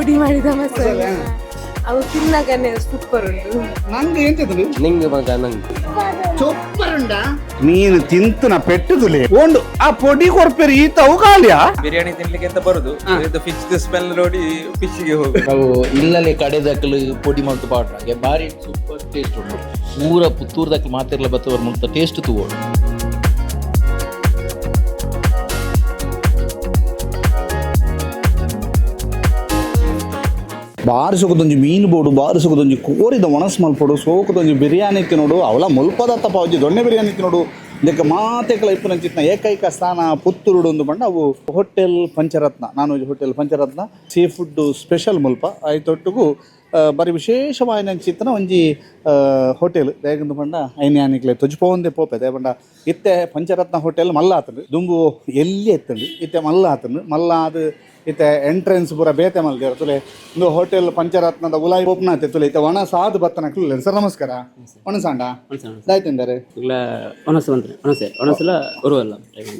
ಪುಡಿ ಮಾಡಿದ ಮಸಾಲೆ. ಅವು ತಿನ್ನಗನೆ ಸೂಪರ್ ಉಂಟು. ನಂಗೆ ಎಂತದು? ನಿಂಗೆ ಮಗ ನಂಗೆ. ಸೂಪರ್ ಉಂಡಾ? ಮೀನು ತಿಂತನ ಪೆಟ್ಟುದುಲೆ ಒಂದು ಆ ಪೊಡಿ ಕೊರ್ಪೇರಿ ಈತ ಅವು ಖಾಲಿಯಾ. ಬಿರಿಯಾನಿ ತಿನ್ಲಿಕ್ಕೆ ಅಂತ ಬರುದು, ಇದು ಫಿಶ್ ಸ್ಮೆಲ್ ನೋಡಿ ಫಿಶ್ಗೆ ಹೋಗುದು. ನಾವು ಇಲ್ಲಲ್ಲಿ ಕಡೆದಕ್ಕಲು ಪೊಡಿ ಮಲ್ತು ಪಾಡ್ರಾಗೆ ಬಾರಿ ಸೂಪರ್ ಟೇಸ್ಟ್ ಉಂಟು. ಪೂರ ಪುತ್ತೂರ್ದಕ್ಕಲು ಮಾತಿರ್ಲ ಬತ್ತವರು ಮುಲ್ತ ಟೇಸ್ಟ್ ತೂವೋಡು. ಬಾರಿ ಸುಖದೊಂಜಿ ಮೀನು ಬೋಡು, ಬಾರಿ ಸುಖದೊಂಜಿ ಕೋರಿದ ಒಣಸ್ ಮಲ್ಪೊಡು, ಸೋಕದೊಂಜಿ ಬಿರಿಯಾನಿ ತಿನ್ನೋಡು. ಅವಲ ಮುಲ್ಪದತ್ತ ಪಾವಜಿ ದೊಣ್ಣೆ ಬಿರಿಯಾನಿ ತಿನ್ನೋಡು. ಇದಕ್ಕೆ ಮಾತೆಕಲ ಇಪ್ಪುನಂಚಿತ್ನ ಏಕೈಕ ಸ್ಥಾನ ಪುತ್ತೂರುಡು ಒಂದು ಬಂಡ ಅವು hotel Pancharatna, non veg hotel Pancharatna, sea food special ಮುಲ್ಪ. ಐತೊಟ್ಟುಗು ಬಾರಿ ವಿಶೇಷವಾಯಿನಂಚಿತ್ತನ ಒಂಜಿ ಹೋಟೆಲ್ ದೇಗಂದು ಪಂಡ ಐನ್ಯಾನಿಕ್ಲೆ ತೊಜ್ಪೋಂದೆ ಪೋಪೆ. ದೇಪಂಡ ಇತ್ತೆ ಪಂಚರತ್ನ ಹೋಟೆಲ್ ಮಲ್ಲ ಆತಂಡು. ದುಂಬು ಎಲ್ಲಿ ಎತ್ತಂಡು, ಇತ್ತೆ ಮಲ್ಲ ಆತಂಡು. ಮಲ್ಲ ಅದು ಇತ್ತೆ ಎಂಟ್ರೆನ್ಸ್ ಪೂರ ಬೇತೆ ಮಲ್ದೇರ್ ತುಲೆ. ಇಂದು ಹೋಟೆಲ್ ಪಂಚರತ್ನದ ಉಲಾಯಿ ಓಪನ್ ಆತೆ ತುಲೆ. ಇತ್ತೆ ಒಣ ಸಾದು ಬತ್ತನ ಕುಲ್ಲೆ. ಸರ್ ನಮಸ್ಕಾರ, ಒಣಸಾಂಡ ದಾಯ್ತಿಂದಾರೆ? ಇಲ್ಲ, ಒಣಸು ಬಂದ್ರೆ ಒಣಸೆ ಒಣಸಲ ಉರುವಲ್ಲ.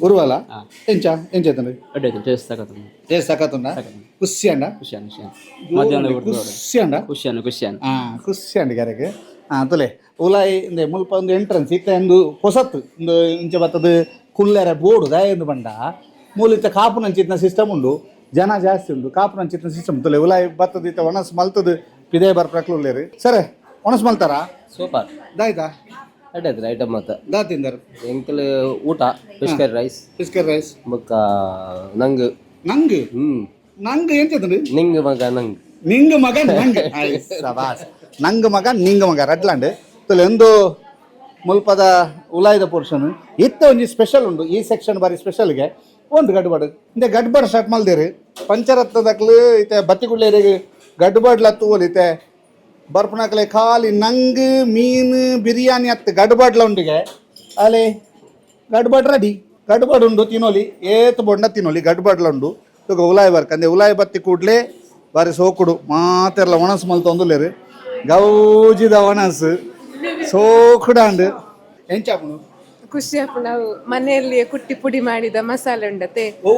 ಉರುವಲ ಎಂಚ ಎಂಚ ಆಯ್ತಂಡ್ರಿ? ಅಡ್ಡಿ ಆಯ್ತು, ಟೇಸ್ಟ್ ಸಾಕತ್ತು. ಟೇಸ್ಟ್ ಸಖತ್ತುಂಡ? ಖುಷಿ ಅಂಡ? ಖುಷಿಯಾನ ಖುಷಿಯಾನ ಮಧ್ಯಾಹ್ನ ಊಟದ ಖುಷಿ ಅಂಡ? ಖುಷಿಯಾನ ಖುಷಿಯಾನ. ಆ ಖುಷಿ ಅಂಡ್ ಗ್ಯಾರೆಗ್. ಆ ತುಲೆ ಉಲಾಯಿ ಇಂದೆ ಮುಲ್ಪ ಒಂದು ಎಂಟ್ರೆನ್ಸ್ ಇತ್ತೆ ಒಂದು ಪೊಸತ್ತು ಇಂದು ಇಂಚ ಬತ್ತದ ಕುಲ್ಲೆರೆ ಬೋರ್ಡು. ದಾಯೆಂದು ಬಂಡ ಮೂಲಿತ್ತ ಕಾಪುನಂಚಿತ್ನ ಸಿಸ್ಟಮ್ ಉಂಡು, ಜನ ಜಾಸ್ತಿ ಉಂಡು, ಕಾಪುನಂಚಿತ್ನ ಸಿಸ್ಟಮ್. ತುಲೆ ಉಲಾಯಿ ಬತ್ತದ ಇತ್ತ ಒಣಸ್ ಮಲ್ತದ ಪಿದೆ ಬರ್ಪ್ರಕ್ಲು ಉಲ್ಲೇರು. ಸರಿ, ಒಣಸ್ ಮಲ್ತಾರಾ? ಸೂಪರ್. ದಾಯ್ತಾ? ಅಡ್ಡ ಆಯ್ತು ಐಟಮ್ ಮಾತ. ದಾ ತಿಂದರು? ಎಂಕಲ್ ಊಟ fish curry rice. Fish curry rice. ಬೊಕ್ಕ ನಂಗೆ. ನಂಗೆ? ಹ್ಮ್. ನಂಗೆ ಎಂತದಂడి? ನಿಂಗೆ ಮಗ ನಂಗೆ. ನಿಂಗ ಮಗ ನಂಗ್. ಆಯ್ ಸಬಾಸ್. ನಂಗ್ ಮಗ ನಿಂಗ ಮಗ ರಡ್ಲಾಂಡ್. ತುಲೆ ಒಂದು ಮುಲ್ಪದ ಉಲಾಯ್ದ ಪೋರ್ಷನ್ ಇತ್ತ ಒಂಜಿ ಸ್ಪೆಷಲ್ ಉಂಡು. ಈ ಸೆಕ್ಷನ್ ಬಾರಿ ಸ್ಪೆಷಲ್ಗೆ ಒಂದು ಗಡ್ಬಡ್ ಇಂದೆ ಗಡ್ಬಡ್ ಸ್ಟಾರ್ಟ್ ಮಲ್ದೇರು ಪಂಚರತ್ನದಕ್ಲು. ಇತ್ತೆ ಬತ್ತಿಗುಳ್ಳೇರಿಗೆ ಗಡ್ಬಡ್ಲ ತೂವಲ್. ಇತ್ತೆ ಬರ್ಪುನಕ್ಲೆ ಖಾಲಿ ನಂಗ್ ಮೀನು ಬಿರಿಯಾನಿ ಅತ್ತು ಗಡ್ಬಡ್ಲ ಉಂಡಿಗೆ. ಅಲೆ ಗಡ್ಬಡ್ ರೆಡಿ, ಗಡ್ಬಡ್ ಉಂಡು, ತಿನ್ನೋಲಿ ಏತ್ ಬೊಂಡ ತಿನ್ನೋಲಿ. ಗಡ್ಬಡ್ಲ ಉಂಡು. ತೂಕ ಉಲಾಯ್ ಬರ್ಕ ಅಂದೆ ಉಲಾಯ್ ಬತ್ತಿ ಕೂಡ್ಲೆ ಬಾರಿ ಸೋಕುಡು ಮಾತೆರ್ಲ ಒಣಸ್ ಮಲ್ತೊಂದುಲ್ಲೆರ್. ಗೌಜಿದ ಒಣಸ್ ಸೋಕುಡಾಂಡ್. ಎಂಚಾಪುಂಡು? ಖುಷಿ ಆಪುಂಡು. ನಾವು ಮನೆಯಲ್ಲಿಯೇ ಕುಟ್ಟಿ ಪುಡಿ ಮಾಡಿದ ಮಸಾಲೆ ಉಂಡತೆ. ಓ.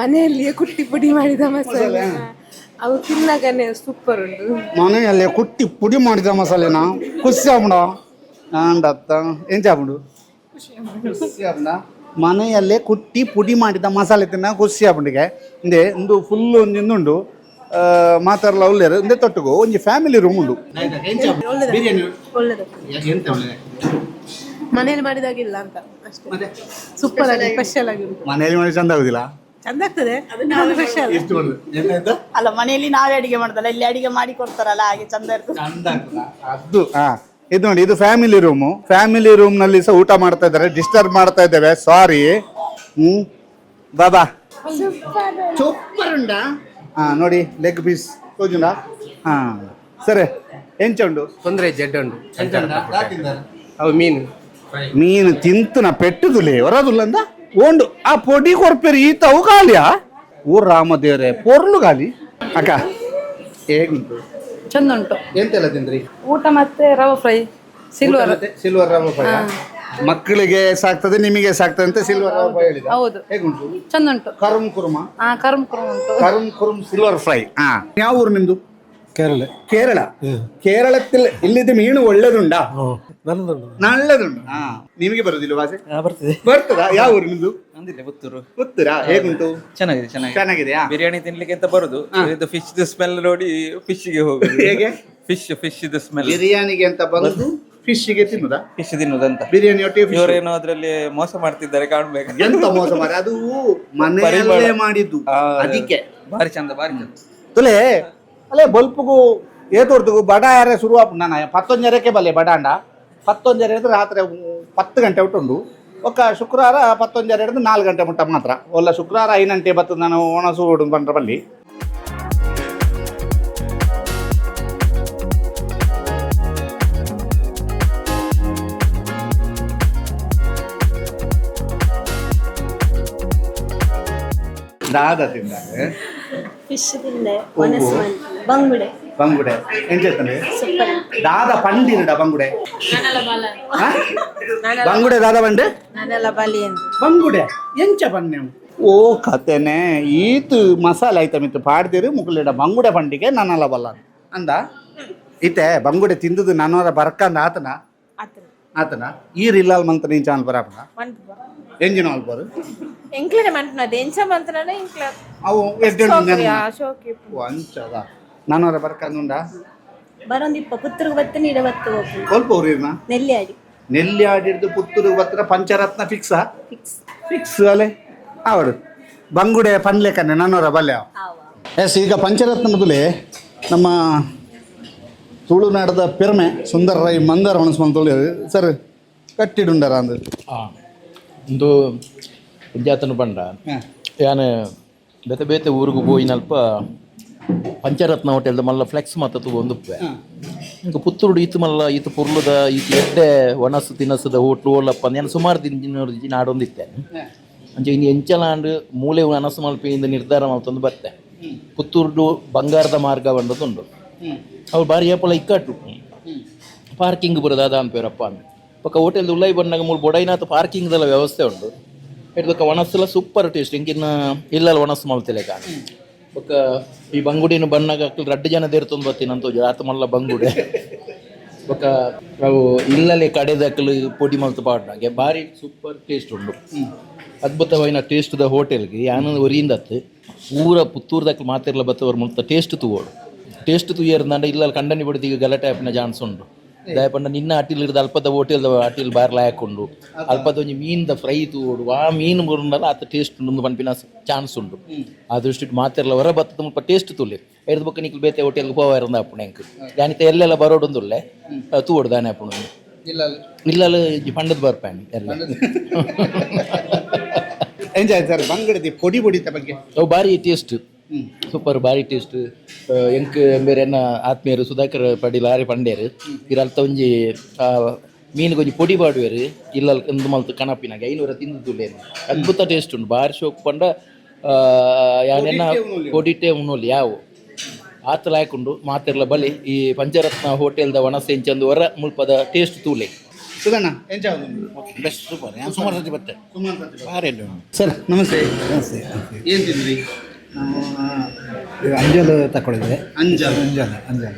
ಮನೆಯಲ್ಲಿಯೇ ಕುಟ್ಟಿ ಪುಡಿ ಮಾಡಿದ ಮಸಾಲೆ, ಅವು ತಿನ್ನಗನೆ ಸೂಪರ್ ಉಂಟು. ಮನೆಯಲ್ಲೇ ಕುಟ್ಟಿ ಪುಡಿ ಮಾಡಿದ ಮಸಾಲೆನಾ? ಖುಷಿ ಆಪುಂಡ ಆಂಡತ್ತ? ಎಂಚಾಪುಂಡು? ಖುಷಿ ಆಪುಂಡ? ಮನೆಯಲ್ಲೇ ಕುಟ್ಟಿ ಪುಡಿ ಮಾಡಿದ ಮಸಾಲೆ ತಿನ್ನ ಖುಷಿ ಆಪುಂಡಿಗೆ. ಇಂದೆ ಇಂದು ಫುಲ್ ಒಂಜಿ ಉಂಡು ಮಾತಾಡಲ ಉಲ್ಲೇರು. ಇಂದೆ ತೊಟ್ಟುಗು ಒಂಜಿ ಫ್ಯಾಮಿಲಿ ರೂಮ್ ಉಂಡು. ಬಿರಿಯಾನಿ ಎಂತ ಒಳ್ಳೆ? ಮನೇಲಿ ಮಾಡಿದಾಗಿಲ್ಲ ಅಂತ ಅಷ್ಟೇ. ಸೂಪರ್ ಆಗಿ ಸ್ಪೆಷಲ್ ಆಗಿ ಉಂಟು. ಮನೆಯಲ್ಲಿ ಮಾಡಿ ಚಂದ ಆಗುದಿಲ್ಲ? ಚಂದ ಆಗ್ತದೆ, ಅದನ್ನ ಸ್ಪೆಷಲ್. ಎಷ್ಟು ಮಾಡುದು? ಎಂತ? ಅಲ್ಲ, ಮನೆಯಲ್ಲಿ ನಾವೇ ಅಡಿಗೆ ಮಾಡುದಲ್ಲ, ಇಲ್ಲಿ ಅಡಿಗೆ ಮಾಡಿ ಕೊಡ್ತಾರಲ್ಲ, ಹಾಗೆ ಚಂದ ಇರ್ತದೆ. ಚಂದ ಆಗ್ತದ ಅದು. ಹಾ, ಇದು ನೋಡಿ, ಇದು family room. Family room ನಲ್ಲಿ ಸಹ ಊಟ ಮಾಡ್ತಾ ಇದ್ದಾರೆ. ಡಿಸ್ಟರ್ಬ್ ಮಾಡ್ತಾ ಇದ್ದೇವೆ, ಸಾರಿ. ಹ್ಮ್ ಬಾಬಾ ಸೂಪರ್ ಉಂಡಾ? ಹಾ ನೋಡಿ, ಲೆಗ್ ಪೀಸ್ ತೋಜುಂಡಾ? ಹಾ ಸರಿ, ಎಂಚ ಉಂಡು? ತೊಂದರೆ ಜಡ್ಡು ಉಂಡು. ಅವು ಮೀನು. ಮೀನು ತಿಂತನ ಪೆಟ್ಟುದುಲೆ ಹೊರದುಲ್ಲಂದ ಓಂಡು. ಆ ಪೊಡಿ ಕೊರ್ಪೇರಿ ಈತ ಅವು ಖಾಲಿಯಾ? ಓ ರಾಮದೇವ್ರೆ, ಪೊರ್ಲು ಖಾಲಿ. ಅಕ್ಕ, ಹೇಗುಂಟು? ಚಂದ ಉಂಟು. ಎಂತೆಲ್ಲ ತಿಂದ್ರಿ? ಊಟ ಮತ್ತೆ ರವೆ fry, silver. Silver ರವೆ ಫ್ರೈ ಮಕ್ಕಳಿಗೆ ಸಾಕ್ತದೆ, ನಿಮಗೆ ಸಾಕ್ತದೆ ಅಂತ ಸಿಲ್ವರ್ ರವೆ ಫ್ರೈ ಹೇಳಿದ. ಹೌದು. ಹೇಗುಂಟು? ಚಂದ ಉಂಟು. ಕರುಮ್ ಕುರ್ಮ. ಹಾ, ಕರುಮ್ ಕುರುಮ್ ಉಂಟು. ಕರುಮ್ ಕುರುಮ್ ಸಿಲ್ವರ್ ಫ್ರೈ. ಹಾ, ಯಾವ ಊರು ನಿಮ್ದು? ಕೇರಳ. ಕೇರಳ. ಕೇರಳത്തിൽ ಇಲ್ಲಿದ್ದ ಮೀನು ಒಳ್ಳೇದುಂಡಾ? ನನ್ನದುಂಟು. ನಳ್ಳದುಂಡು. ಹಾ, ನಿಮಗೆ ಬರುದಿಲ್ಲ ಭಾಷೆ? ಬರ್ತದೆ. ಬರ್ತದಾ? ಯಾವ ಊರು ನಿಮ್ದು? ಅಂದಿಲ್ಲ, ಪುತ್ತೂರು. ಪುತ್ತೂರಾ? ಹೇಗುಂಟು? ಚೆನ್ನಾಗಿದೆ, ಚೆನ್ನಾಗಿದೆ. ಚೆನ್ನಾಗಿದೆಯಾ? ಬಿರಿಯಾನಿ ತಿನ್ಲಿಕ್ಕೆ ಅಂತ ಬರುದು, ಇದು ಫಿಶ್ ಸ್ಮೆಲ್ ನೋಡಿ ಫಿಶ್ಗೆ ಹೋಗುದು. ಹೇಗೆ? Fish fish smell. ಬಿರಿಯಾನಿಗೆ ಅಂತ ಬಂದು ಫಿಶ್ಗೆ ತಿನ್ನುದಾ? ಫಿಶ್ ತಿನ್ನುದಂತ. ಬಿರಿಯಾನಿ ಒಟ್ಟಿಗೆ fish. ಇವರೇನೋ ಅದ್ರಲ್ಲಿ ಮೋಸ ಮಾಡ್ತಿದ್ದಾರೆ ಕಾಣ್ಬೇಕು. ಎಂತ ಮೋಸ ಮಾರ್ರೆ, ಅದು ಮನೆಯಲ್ಲೇ ಮಾಡಿದ್ದು. ಅದಕ್ಕೆ ಬಾರಿ ಚಂದ, ಬಾರಿ ಚಂದ. ತುಲೆ ಅಲ್ಲೇ ಬಲ್ಪುಗು ಏತೋರ್ದುಗು ಬಡ ಯಾರೇ ಶುರು ಆಪುಂಡು. ನಾನು ಪತ್ತೊಂಜರಕ್ಕೆ ಬಲ್ಲೆ ಬಡಾಂಡ ಪತ್ತೊಂಜರೆ ಹಿಡಿದು ರಾತ್ರಿ 10 ಗಂಟೆ ಉಂಟು. ಒಕ್ಕ ಶುಕ್ರವಾರ ಪತ್ತೊಂಜರೆ ಹಿಡಿದು 4 ಗಂಟೆ ಮುಟ್ಟ ಮಾತ್ರ. ಒಲ್ಲ ಶುಕ್ರವಾರ 5 ಗಂಟೆ ಬತ್ತದ. ನಾನು ಒಣಸು ಬಂದ್ರ ಬಲ್ಲಿ. ದಾದ ತಿಂದಾರೆ? ಫಿಶ್ ತಿಂದೆ, ಒಣಸು ಬಂಗುಡೆ. ಬಂಗುಡೆ ಎಂಚೆತ್ತಂಡೆ? ದಾದ ಪಂಡಿರಡ ಬಂಗುಡೆ? ಹಾ? ಬಂಗುಡೆ ದಾದ ಬಂಡೆ? ನಾನೆಲ್ಲ ಬಲಿ ಅಂತ. ಬಂಗುಡೆ ಎಂಚ ಪನ್ನೆ? ಓ ಕತೆನೆ ಈತ್ ಮಸಾಲೆ ಐಟಮ್ ಇತ್ತು ಪಾಡ್ದಿರು ಮುಕುಲಿಡ ಬಂಗುಡೆ ಪಂಡಿಗೆ ನಾನಲ್ಲ ಬಲ್ಲ ಅಂದ ಇತ್ತೆ ಬಂಗುಡೆ ತಿಂದುದು ನಾನೋರ ಬರ್ಕಂದ ಆತನ ಆತನ ಈ ರಿಲ್ಲಾಲ್ ಮಂತ್ರ ನೀನ್ ಚಾನಲ್ ಬರಾಪಣ ಎಂಜಿನ ಆಲ್ಬರು ಎಂಕ್ಲನೆ ಮಂತ್ನದ ಎಂಚ ಮಂತ್ನನ ಎಂಕ್ಲ ಅವು ಎಡ್ಡೆ ಶೋಕಿ. ಅಂಚದ ನಾನೋರ ಬರ್ಕಂದುಂಡ. ಬರೊಂದಿಪ್ಪ ಪುತ್ತೂರ್ಗ್ ಬತ್ತು ನೀಡ ಬತ್ತು ಹೋಗು. ಸ್ವಲ್ಪ ಊರಿನ ನೆಲ್ಯಾಡಿ. ನೆಲ್ಯಾಡಿಡ್ದು ಪುತ್ತೂರು ಬತ್ರ ಪಂಚರತ್ನ ಫಿಕ್ಸಾ? ಫಿಕ್ಸ್. ಫಿಕ್ಸ್ ಅಲೆ ಅವಡು ಬಂಗುಡೆ ಪನ್ಲೆಕನ್ನೆ ನಾನೋರ ಬಲ್ಲೆ. ಎಸ್, ಈಗ ಪಂಚರತ್ನದಲ್ಲಿ ನಮ್ಮ ತುಳುನಾಡದ ಪೆರ್ಮೆ ಸುಂದರ ರೈ ಮಂದಾರ ಒಣಸ್ಮಂತ ಸರ್ ಕಟ್ಟಿಡುಂಡರ ಅಂದು. ಒಂದು ಜಾತನ ಬಂಡ ಯಾನ್ ಬೇತೆ ಬೇತೆ ಊರಿಗೆ ಪೋಯಿನಲ್ಪ ಪಂಚರತ್ನ ಹೋಟೆಲ್ದ ಮಲ್ಲ ಫ್ಲೆಕ್ಸ್ ಮಾತ ತೂವೊಂದುಪ್ಪೆ. ಇಂಕ ಪುತ್ತೂರುಡು ಈತ್ ಮಲ್ಲ ಈತ್ ಪೊರ್ಲುದ ಈತ್ ಎಡ್ಡೆ ಒಣಸು ತಿನಸುದ ಹೋಟ್ಲು ಓಲಪ್ಪ ಯಾನ್ ಸುಮಾರು ದಿನ ನಾಡೊಂದಿತ್ತೆ. ಅಂಚ ಇನ್ನು ಎಂಚಲಾಂಡ್ ಮೂಲೆ ಒಣಸು ಮಲ್ಪಿಯಿಂದ ನಿರ್ಧಾರ ಮಲ್ತೊಂದು ಬತ್ತೆ. ಪುತ್ತೂರುಡು ಬಂಗಾರದ ಮಾರ್ಗ ಬಂದದುಂಡು. ಅವ್ರು ಬಾರಿ ಏಪಲ ಇಕ್ಕಟ್ಟು ಪಾರ್ಕಿಂಗ್ ಬರೋದು ಅನ್ಪೇರಪ್ಪ ಅಂದ್ ಬೊಕ್ಕ ಹೋಟೆಲ್ ಉಲ್ಲೈ ಬಣ್ಣಗ ಮೂಲು ಬೊಡೈನಾಥ ಪಾರ್ಕಿಂಗ್ದೆಲ್ಲ ವ್ಯವಸ್ಥೆ ಉಂಡು. ಬೊಕ್ಕ ಒಣಸುಲ ಸೂಪರ್ ಟೇಸ್ಟ್. ಇಂಕಿನ್ನ ಇಲ್ಲಲ್ಲ ಒಣಸು ಮಲ್ತಿಲೆ ಕಾಣ. ಬೊಕ್ಕ ಈ ಬಂಗುಡಿನ ಬಣ್ಣಗ ಅಕ್ಲು ರಡ್ಡು ಜನ ದೇರ್ತೊಂದು ಬತ್ತೀನಿ ಅಂತ ಆತ ಮಲ್ಲ ಬಂಗುಡೆ. ಬೊಕ್ಕ ಅವು ಇಲ್ಲಲೆ ಕಡೆದಕ್ಲು ಪೊಡಿ ಮಲ್ತು ಪಾಡ್ನಾಗೆ ಬಾರಿ ಸೂಪರ್ ಟೇಸ್ಟ್ ಉಂಡು. ಅದ್ಭುತವಾಯಿನ ಟೇಸ್ಟ್ದ ಹೋಟೆಲ್ಗೆ ಯಾನ ಒರಿಯಿಂದತ್ತು ಊರ ಪುತ್ತೂರ್ದಕ್ಲು ಮಾತಿರ್ಲ ಬತ್ತವರು ಮುಲ್ತ ಟೇಸ್ಟ್ ತೂವೋಡು. ಟೇಸ್ಟ್ ತೂಯರ್ದಂಡ ಇಲ್ಲ ಕಂಡನಿ ಬಡಿದು ಈಗ ಗಲಾಟೆ ಆಪಿನ ಚಾನ್ಸ್ ಉಂಡು. ದಯಪಂಡ ನಿನ್ನ ಅಟಿಲ್ ಇರ್ದ ಅಲ್ಪದ ಹೋಟೆಲ್ದ ಅಟಿಲ್ ಬಾರ್ಲ ಹಾಕೊಂಡು ಅಲ್ಪದ ಒಂಜಿ ಮೀನ್ದ ಫ್ರೈ ತೂವೋಡು. ಆ ಮೀನು ಬರುಂಡಲ ಆತ ಟೇಸ್ಟ್ ಉಂಡು ಪನ್ಪಿನ ಚಾನ್ಸ್ ಉಂಡು. ಆ ದೃಷ್ಟಿ ಮಾತಿರ್ಲ ಹೊರ ಬತ್ತದ ಮುಲ್ಪ ಟೇಸ್ಟ್ ತೂಲೆ ಎರ್ದು ಬೊಕ್ಕ ನಿಕ್ಲು ಬೇತೆ ಹೋಟೆಲ್ಗೆ ಪೋವಾರಂದ ಅಪ್ಪುಣ ಎಂಕ್ ಯಾನಿತ ಎಲ್ಲೆಲ್ಲ ಬರೋಡೊಂದುಲ್ಲೆ ತೂವೋಡು ದಾನೆ ಅಪ್ಪುಣ. ಇಲ್ಲ. ಇಲ್ಲಲ್ಲ ಪಂಡದ್ ಬರ್ಪಾಣಿ ಎಲ್ಲ. ಎಂಜಾಯ್ ಸರ್ ಬಂಗಡದಿ ಪೊಡಿ ಪೊಡಿತ ಬಗ್ಗೆ. ಅವು ಭಾರಿ ಟೇಸ್ಟ್, ಸೂಪರ್, ಭಾರಿ ಟೇಸ್ಟ್. ಎಂಕ್ ಬೇರೆ ಎನ್ನ ಆತ್ಮೀಯರು ಸುಧಾಕರ್ ಪಡಿಲ್ ಆರೆ ಪಂಡೇರು ಇರಲ್ತ ಒಂಜಿ ಮೀನುಗೊಂಜಿ ಒಂಜಿ ಪೊಡಿ ಪಾಡುವೆರು ಇಲ್ಲ ಒಂದು ಮಲ್ತು ಕಣಪಿನಾಗ 500 ತಿಂದುಲೇನು. ಅದ್ಭುತ ಟೇಸ್ಟ್ ಉಂಟು. ಭಾರಿ ಶೋಕ್ ಪಂಡ ಯಾನೆನ್ನ ಪೊಡಿಟೆ ಉಣ್ಣೋಲಿ ಯಾವು ಆತಲ ಹಾಕೊಂಡು ಮಾತಿರ್ಲ ಬಲಿ ಈ ಪಂಚರತ್ನ ಹೋಟೆಲ್ದ ಒಣಸೆಂಚಂದು ಹೊರ ಮುಲ್ಪದ ಟೇಸ್ಟ್ ತೂಲೆ. ಸುಧಣ್ಣ ಎಂಚ? Best, super. ನಾನು ಸುಮಾರು ಸತಿ ಬರ್ತೇನೆ. ಭಾರಿ ಎಡ್ಡೆ ಉಂಟು. ಸರ್ ನಮಸ್ತೆ. ನಮಸ್ತೆ. ಏನು ತಿಂದ್ರಿ? ನಾವು ಈಗ ಅಂಜಲ್ ತಗೊಳ್ಳಿದೆ. ಅಂಜಲ್. ಅಂಜಲ್, ಅಂಜಲ್.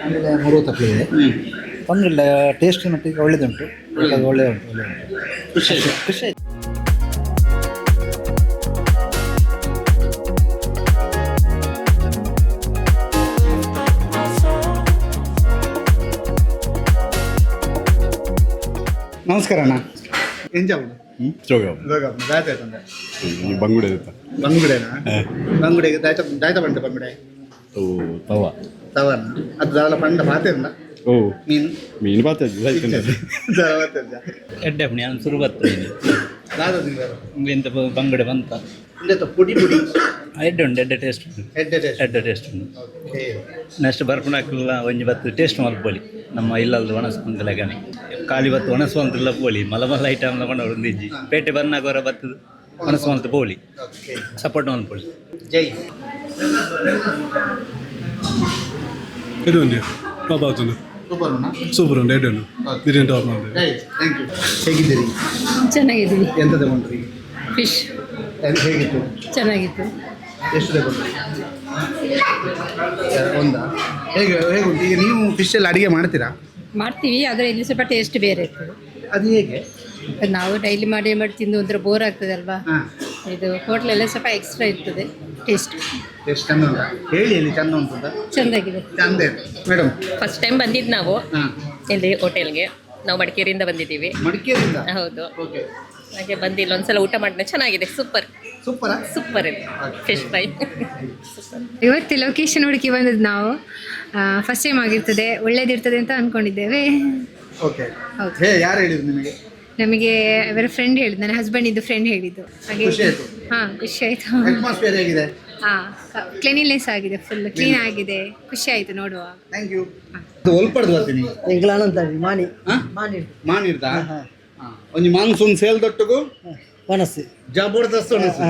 ಆಮೇಲೆ ಮುರು ತಗೊಳ್ಳಿದೆ. ತೊಂದರೆ ಇಲ್ಲ, ಟೇಸ್ಟ್ ಮಟ್ಟಿಗೆ ಒಳ್ಳೆದುಂಟು. ಒಳ್ಳೆ ಒಳ್ಳೆ ಉಂಟು, ಒಳ್ಳೆ ಉಂಟು. ಖುಷಿ ಆಯ್ತು. ಖುಷಿ ಆಯ್ತು. ನಮಸ್ಕಾರ ಅಣ್ಣ, ಎಂಚ ಉಂಡು? ದಾಯ್ತ ಆಯ್ತಂದೆ. ಬಂಗುಡೆ. ಬಂಗುಡೆನಾ? ಬಂಗುಡೆಗೆ ದಾಯ್ತ ದಾಯ್ತ ಬಂಟ ಬಂಗುಡೆ? ಓ, ತವ. ತವನ ಅದು ದಾಲ ಪಂಡ ಪಾತೆರ್ನ? ಓ. ಮೀನು. ಮೀನು ಪಾತೆ. ದಾಲ ಪಾತೆರ್ಜ. ಎಡ್ಡೆ ಪುಣಿ ನಾನು ಸುರು ಬರ್ತೇನೆ. ದಾದ ತಿಂದರು? ಎಂತ ಬಂಗಡೆ ಬಂತ. ಇಂದೆತ್ತ ಪೊಡಿ ಪೊಡಿ? ಎಡ್ಡೆ ಉಂಟು, ಎಡ್ಡೆ ಟೇಸ್ಟ್ ಉಂಟು. ಎಡ್ಡೆ ಟೇಸ್ಟ್. ಎಡ್ಡೆ ಟೇಸ್ಟ್ ಉಂಟು. ಓಕೆ. ನೆಕ್ಸ್ಟ್ ಬರ್ಪುಣಕ್ಕೆಲ್ಲ ಒಂಜಿ ಬತ್ತು ಟೇಸ್ಟ್ ಮಲ್ಪೊಲಿ. ನಮ್ಮ ಇಲ್ಲಲ್ದು ಒಣಸು ಲೆಕ್ಕನೆ ಖಾಲಿ ಬತ್ತು ಒಣಸು ಅಂತಿಲ್ಲ ಪೋಲಿ ಮಲ ಮಲ ಐಟಮ್ ಒಂದಿಜ್ಜಿ. ಪೇಟೆ ಬನ್ನಾಗ ಹೊರ ಬತ್ತದ ಒಣಸು ಅಂತ ಪೋಲಿ. ಓಕೆ. ಸಪೋರ್ಟ್ ಮಲ್ಪೊಲಿ. ಜೈ. ಇದು ಉಂಟು, ಟಾಪ್ ಆಗ್ತದೆ. ಸೂಪರ್ ಉಂಟಾ? ಸೂಪರ್ ಉಂಟು, ಎಡ್ಡೆ ಉಂಟು. ಬಿರಿಯಾನಿ ಟಾಪ್ ಮಾಡಿದೆ. Right, thank you. ಹೇಗಿದ್ದೀರಿ? ಚೆನ್ನಾಗಿದ್ದೀವಿ. ಎಂತ ತಗೊಂಡ್ರಿ? ಫಿಶ್. ಹೇಗಿತ್ತು? ಚೆನ್ನಾಗಿತ್ತು. ಎಷ್ಟು ತಗೊಂಡ್ರಿ? ಒಂದಾ? ಹೇಗೆ ಹೇಗುಂಟು? ಈಗ ನೀವು ಫಿಶ್ ಎಲ್ಲ ಅಡಿಗೆ ಮಾಡ್ತೀರಾ? ಮಾಡ್ತೀವಿ, ಆದರೆ ಇಲ್ಲಿ ಸ್ವಲ್ಪ ಟೇಸ್ಟ್ ಬೇರೆ ಇರ್ತದೆ. ಅದು ಹೇಗೆ? ನಾವು ಡೈಲಿ ಮಾಡಿ ಮಾಡಿ ತಿಂದು ಒಂಥರ ಬೋರ್ ಆಗ್ತದಲ್ವಾ? ಹಾಂ. ಇದು ಹೋಟ್ಲೆಲ್ಲ ಸ್ವಲ್ಪ ಎಕ್ಸ್ಟ್ರಾ ಇರ್ತದೆ ಟೇಸ್ಟ್. ಎಷ್ಟು ಚಂದ ಉಂಟಾ ಹೇಳಿ, ಇಲ್ಲಿ ಚಂದ ಉಂಟು ಅಂತ. ಚೆಂದಾಗಿದೆ. ಚಂದ ಇದೆ madam. First time ಬಂದಿದ್ದು ನಾವು ಹಾಂ ಇಲ್ಲಿ ಹೋಟೆಲ್ಗೆ. ನಾವು ಮಡಿಕೇರಿಯಿಂದ ಬಂದಿದ್ದೀವಿ. ಮಡಿಕೇರಿಯಿಂದ? ಹೌದು. ಓಕೆ. ಹಾಗೆ ಬಂದು ಇಲ್ಲಿ ಒಂದ್ಸಲ ಊಟ ಮಾಡಿದ್ರೆ ಚೆನ್ನಾಗಿದೆ, super. Super. Super ಇದೆ ಫಿಶ್ ಫ್ರೈ. ಇವತ್ತು ಲೊಕೇಶನ್ ಹುಡುಕಿ ಬಂದದ್ದು ನಾವು. ಫಸ್ಟ್ ಟೈಮ್ ಆಗಿರ್ತದೆ, ಒಳ್ಳೇದಿರ್ತದೆ ಅಂತ ಅಂದ್ಕೊಂಡಿದ್ದೇವೆ. ಓಕೆ. ಹೌದು. ಹೇ, ಯಾರು ಹೇಳಿದ್ರು ನಿಮಗೆ? ನಮಗೆ ಅವರ ಫ್ರೆಂಡ್ ಹೇಳಿದ್ದು, ನನ್ನ ಹಸ್ಬೆಂಡ್ ಇದ್ದು ಫ್ರೆಂಡ್ ಹೇಳಿದ್ದು ಹಾಗೆ. ಖುಷಿ ಆಯ್ತು? ಹಾಂ, ಖುಷಿ ಆಯಿತು. ಅಟ್ಮಾಸ್ಫಿಯರ್ ಹೇಗಿದೆ? ಹಾಂ, ಕ್ಲೀನ್ಲೆಸ್ ಆಗಿದೆ, ಫುಲ್ ಕ್ಲೀನ್ ಆಗಿದೆ. ಖುಷಿ ಆಯಿತು ನೋಡುವಾಗ. Thank you. ಒಲ್ಪಡ್ದು ಬರ್ತೀನಿ. ಮಾನಿ. ಮಾನಿ. ಮಾನಿರ್ದಾ ಒಂಜಿ ಮಾನ್ಸೂನ್ ಸೇಲ್ ದೊಟ್ಟುಗು ಒಣಸು. ಜಬರ್ದಸ್ತ್ ಒಣಸು.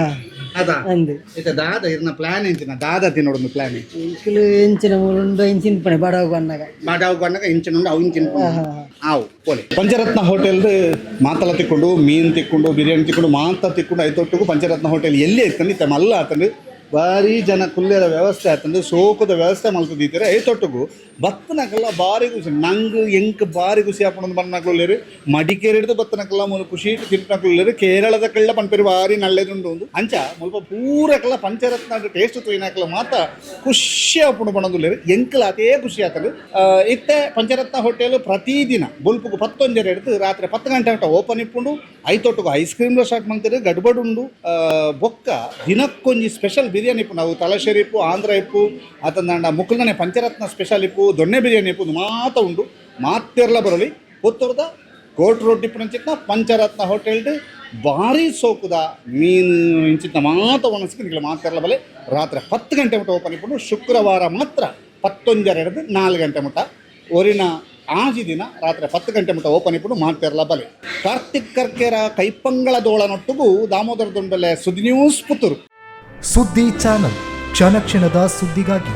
ಅದಾ? ಅಂದು. ಇತ್ತೆ ದಾದ ಇರ್ನ ಪ್ಲಾನ್ ಎಂಚಿನ, ದಾದ ತಿನ್ನೋಡೊಂದು ಪ್ಲಾನ್? ಎಂಕುಲು ಎಂಚಿನ ಉಂಡು ಇಂಚಿನ ಪಣೆ ಬಡವ ಬನ್ನಾಗ. ಬಡವು ಬಣ್ಣಗ ಇಂಚಿನ ಉಂಡು, ಅವು ಇಂಚಿನ ಆವು ಪೋಲೆ. ಪಂಚರತ್ನ ಹೋಟೆಲ್ ಮಾತಲ ತಿಕ್ಕೊಂಡು, ಮೀನು ತಿಕ್ಕೊಂಡು, ಬಿರಿಯಾನಿ ತಿಕ್ಕೊಂಡು, ಮಾತ ತಿಕ್ಕೊಂಡು. ಐತೊಟ್ಟಿಗೂ ಪಂಚರತ್ನ ಹೋಟೆಲ್ ಎಲ್ಲಿ ಇತ್ತಂದು ಇತ್ತೆ ಮಲ್ಲ ಆತಂದು, ಭಾರಿ ಜನ ಕುಲ್ಲೆರ ವ್ಯವಸ್ಥೆ ಆತಂದು, ಸೋಕದ ವ್ಯವಸ್ಥೆ ಮಲ್ತದಿತ್ತಾರೆ. ಐತೊಟ್ಟಿಗೂ ಬತ್ತನಕಲ್ಲ ಭಾರಿ ಖುಷಿ ನಂಗೆ. ಎಂಕ್ ಭಾರಿ ಖುಷಿ ಆಪುಂಡು ಬನ್ನಕ್ಲು. ಮಡಿಕೇರಿ ಹಿಡಿದು ಬತ್ತನಕಲ್ಲ ಮೂಲ ಖುಷಿ ತಿಂಟನಕ್ಲು, ಕೇರಳದ ಕಳ್ಳ ಪನ್ಪೇರು ಭಾರಿ ನಲ್ಲೆದುಂಡು ಒಂದು. ಅಂಚ ಮುಲ್ಪ ಪೂರಕಲ್ಲ ಪಂಚರತ್ನ ಟೇಸ್ಟ್ ತೂಯಿನಕಲ್ಲ ಮಾತ ಖುಷಿ ಆಪುಂಡು ಪಣದುಲ್ಲೇರು. ಎಂಕಲ ಅತೇ ಖುಷಿ ಆತಂದು. ಇತ್ತೆ ಪಂಚರತ್ನ ಹೋಟೆಲ್ ಪ್ರತಿದಿನ ಬೊಲ್ಪುಗು 10:30 ಹಿಡಿದು ರಾತ್ರಿ 10 ಗಂಟೆ ಗಂಟೆ ಓಪನ್ ಇಪ್ಪುಂಡು. ಐತೊಟ್ಟುಗು ಐಸ್ ಕ್ರೀಮ್ಲ ಸ್ಟಾರ್ಟ್ ಮಾಡ್ತಾರೆ, ಗಡ್ಬಡ್ ಉಂಡು. ಬೊಕ್ಕ ದಿನಕ್ಕೊಂಜಿ ಸ್ಪೆಷಲ್ ಬಿರಿಯಾನಿ ಇಪ್ಪು. ನಾವು ತಲಶೇರಿ ಇಪ್ಪು, ಆಂಧ್ರ ಇಪ್ಪು, ಆತಂದಾಂಡ ಮುಕ್ಕುಲ್ದನೆ ಪಂಚರತ್ನ ಸ್ಪೆಷಲ್ ಇಪ್ಪು, ದೊಣ್ಣೆ ಬಿರಿಯಾನಿ ಇಪ್ಪು, ಮಾತ ಉಂಡು. ಮಾತೆರ್ಲ ಬರಲಿ. ಪುತ್ತೂರ್ದ ಕೋರ್ಟ್ ರೋಡ್ ಇಪ್ಪುನಂಚಿತ್ನ ಪಂಚರತ್ನ ಹೋಟೆಲ್ ಭಾರಿ ಸೋಕುದ ಮೀನು ಇಂಚಿತ್ನ ಮಾತ ಒಣಸಿಗೆ ನಿಗಲ ಮಾತೆರ್ಲ ಬಲೆ. ರಾತ್ರಿ 10 ಗಂಟೆ ಮುಟ್ಟ ಓಪನ್ ಇಪ್ಪುಂಡು. ಶುಕ್ರವಾರ ಮಾತ್ರ 10:30 ಹಿಡಿದು 4 ಗಂಟೆ ಮುಟ್ಟ. ಒರಿನ ಆಜಿ ದಿನ ರಾತ್ರಿ 10 ಗಂಟೆ ಮುಟ್ಟ ಓಪನ್ ಇಪ್ಪುಂಡು. ಮಾತೆರ್ಲ ಬಲೆ. ಕಾರ್ತಿಕ್ ಕರ್ಕೆರ ಕೈಪಂಗಳ ದೋಳನೊಟ್ಟಿಗೂ ದಾಮೋದರ ದೊಂಬಲೆ, ಸುದ್ದಿ ನ್ಯೂಸ್, ಪುತ್ತೂರು. ಸುದ್ದಿ ಚಾನಲ್, ಕ್ಷಣ ಕ್ಷಣದ ಸುದ್ದಿಗಾಗಿ.